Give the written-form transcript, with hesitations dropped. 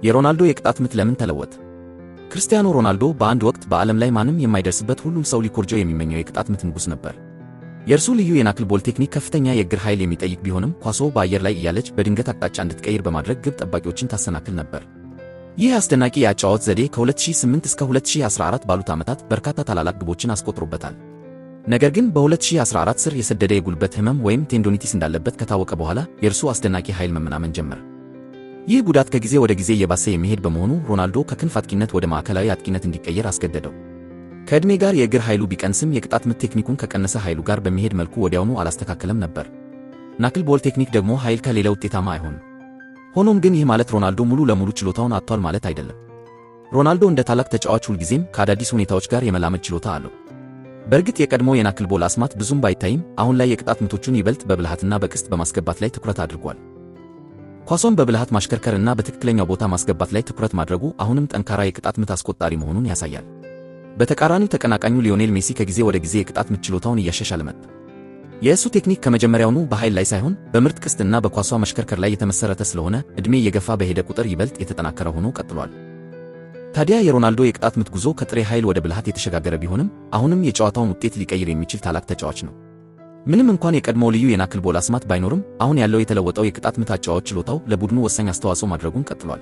የሮናልዶ የቅጣት ምት ለምን ተለወጠ? ክርስቲያኖ ሮናልዶ በአንድ ወቅት በዓለም ላይ ማንም የማይደርስበት፣ ሁሉም ሰው ሊኮርጀው የሚመኘው የቅጣት ምት ንጉሥ ነበር። የእርሱ ልዩ የ knuckle ball ቴክኒክ ከፍተኛ የእግር ኃይል የሚጠይቅ ቢሆንም፣ ኳሷ በአየር ላይ እያለች በድንገት አቅጣጫ እንድትቀይር በማድረግ ግብ ጠባቂዎችን ታሰናክል ነበር። ይህ አስደናቂ የአጨዋወት ዘዴ ከ2008 እስከ 2014 ባሉት ዓመታት በርካታ ታላላቅ ግቦችን አስቆጥሮበታል። ነገር ግን በ2014 ስር የሰደደ የጉልበት ህመም ወይም tendonitis እንዳለበት ከታወቀ በኋላ የእርሱ አስደናቂ ኃይል መመናመን ጀመረ። ይህ ጉዳት ከጊዜ ወደ ጊዜ እየባሰ የሚሄድ በመሆኑ ሮናልዶ ከክንፍ አጥቂነት ወደ ማዕከላዊ አጥቂነት እንዲቀየር አስገደደው። ከዕድሜ ጋር የእግር ኃይሉ ቢቀንስም፣ የቅጣት ምት ቴክኒኩን ከቀነሰ ኃይሉ ጋር በሚሄድ መልኩ ወዲያውኑ አላስተካከለም ነበር። Knuckle ball ቴክኒክ ደግሞ ኃይል ከሌለ ውጤታማ አይሆንም። ሆኖም ግን ይህ ማለት ሮናልዶ ሙሉ ለሙሉ ችሎታውን አጥቷል ማለት አይደለም። ሮናልዶ እንደ ታላቅ ተጫዋች ሁልጊዜም ከአዳዲስ ሁኔታዎች ጋር የመላመድ ችሎታ አለው። በእርግጥ የቀድሞ የ knuckle ball አስማት ብዙም ባይታይም፣ አሁን ላይ የቅጣት ምቶቹን ይበልጥ በብልሃትና በቅስት በማስገባት ላይ ትኩረት አድርጓል። ኳሷን በብልሃት ማሽከርከርና በትክክለኛው ቦታ ማስገባት ላይ ትኩረት ማድረጉ አሁንም ጠንካራ የቅጣት ምት አስቆጣሪ መሆኑን ያሳያል። በተቃራኒው ተቀናቃኙ ሊዮኔል ሜሲ ከጊዜ ወደ ጊዜ የቅጣት ምት ችሎታውን እያሻሻለ መጣ። የእሱ ቴክኒክ ከመጀመሪያውኑ በኃይል ላይ ሳይሆን በምርጥ ቅስትና በኳሷ መሽከርከር ላይ የተመሰረተ ስለሆነ፣ ዕድሜ እየገፋ በሄደ ቁጥር ይበልጥ የተጠናከረ ሆኖ ቀጥሏል። ታዲያ የሮናልዶ የቅጣት ምት ጉዞ ከጥሬ ኃይል ወደ ብልሃት የተሸጋገረ ቢሆንም፣ አሁንም የጨዋታውን ውጤት ሊቀይር የሚችል ታላቅ ተጫዋች ነው። ምንም እንኳን የቀድሞው ልዩ የ knuckle ball አስማት ባይኖርም፣ አሁን ያለው የተለወጠው የቅጣት ምት አጨዋወት ችሎታው ለቡድኑ ወሳኝ አስተዋጽኦ ማድረጉን ቀጥሏል።